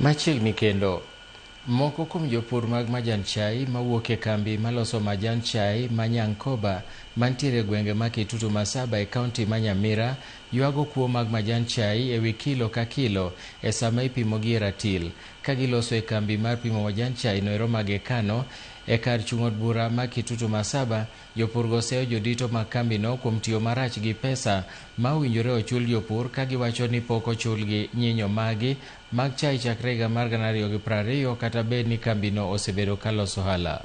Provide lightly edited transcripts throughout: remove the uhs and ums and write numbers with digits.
Machiegni kendo, moko kuom jopur mag majan chai mawuok e kambi maloso majan chai ma Nyankoba mantiere e gwenge ma Kitutu Masaba e kaunti ma Nyamira ywago kuo mag majan chai ewi kilo ka kilo e sama ipimogi e ratil ka giloso e kambi mar pimo majan chai noero ma Gekano e kar chung' od bura ma Kitutu Masaba. Jopurgo seyo jodito mag kambino kuom tiyo marach gi pesa ma owinjore ochul jopur ka giwacho ni pok ochulgi nyinyo magi mag chai chakre higa mar 2020 kata bed ni kambino osebedo ka loso ohala.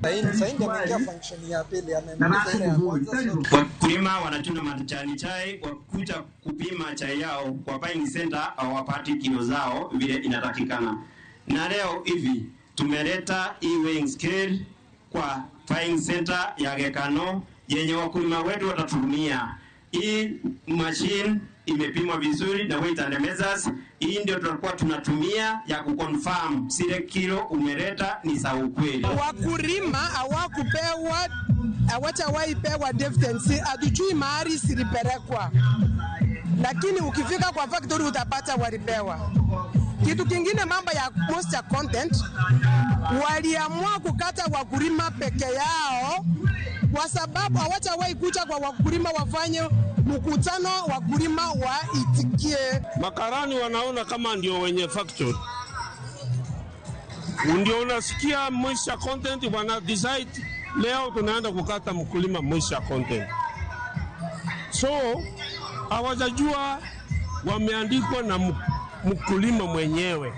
Sasa ndio ameingia function ya pili, amemaliza ile ya kwanza. So Wakulima wanachuna majani chai, wakuja kupima chai yao kwa buying center, hawapati kilo zao vile inatakikana. Na leo hivi tumeleta hii weighing scale kwa buying center ya Gekano yenye wakulima wetu watatumia. Hii machine imepimwa vizuri na weight and measures. Hii ndio tutakuwa tunatumia ya kuconfirm zile kilo umeleta ni za ukweli. Wakulima hawakupewa, hawajawahi pewa dividends, hatujui mahali zilipelekwa, lakini ukifika kwa factory utapata walipewa. Kitu kingine, mambo ya moisture content, waliamua kukata wakulima peke yao kwa sababu hawajawahi kuja kwa wakulima wafanye mkutano, wakulima waitikie. Makarani wanaona kama ndio wenye factory, ndio unasikia moisture content wana decide leo tunaenda kukata mkulima moisture content. So hawajajua wameandikwa na mkulima mwenyewe.